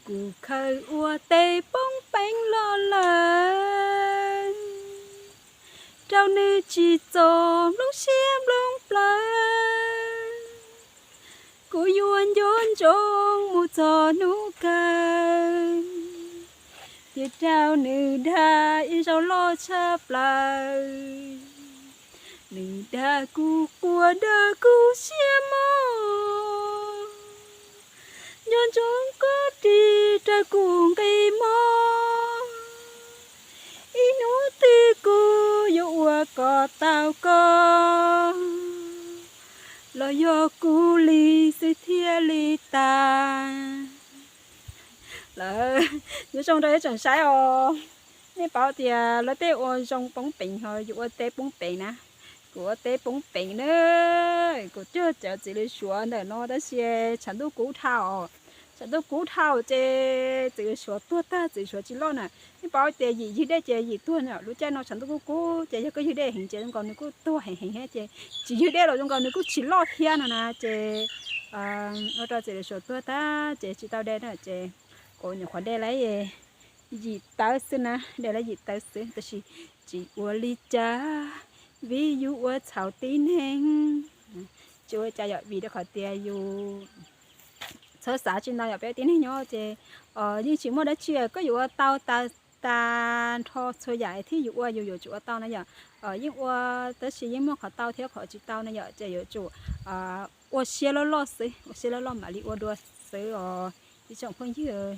Kuv khaws ua teb poob peev los lawm, rau nws tsis txaus nplooj siab nplooj plawv. Kuv yuav nco ntsoov mus txog hnub kawg, thiaj rau nws dag ib zaug loj tshaj plaws. Nws dag kuv quaj dag kuv siab mog, nco ntsoov koj ris raws kuv nqi mog. Ib hnub twg kuv yuav ua kom tau koj, los yog kuv li xwb thiaj li tas. Lawv, nyob zoo rau ib tsoom saib os. Nej paub tias lawv tej ua zoo poob peev ho yus ua teb poob peev na. Kuv ua teb poob peev na. Kuv cog cov txiv lws suav ntawm no tab sis tshav ntuj kub dhau, tshav ntuj kub dhau ces txiv lws suav tuag tag, txiv lws suav tsis loj na. Nej paub tias yim ywg dej ces yim tuag na, lub caij no tshav ntuj kub kub ces yog koj ywg dej heev ces zoo nkaus nws kuj tuag heev heev thiab, ces tsis ywg dej los zoo nkaus nws kuj tsis loj thiab no na. Ces ua rau txiv lws suav tuag tag ces tsis tau dej na, ces kuv nyuam qhuav dej lawm yim tawv xwb na, dej lawm yim tawv xwb tab sis tsis ua li cas, vim yus ua txhaum tib neeg. Tsis ua li cas yom, vim rau qhov tias yus txhob xav tsis ntau yom, peb tib neeg nyob ces yeej tsis muaj dab tsi koj yuav ua tau tas tas nrho txhua yam thiab yus ua yus yuav tsum ua tau na yom. Yeej ua tab sis yeej muaj qhov tau thiab qhov tsis tau na yom, ces yuav tsum ua siab loj loj xwb, ua siab loj loj mam li ua dua xwb os ib tsoom phooj ywg.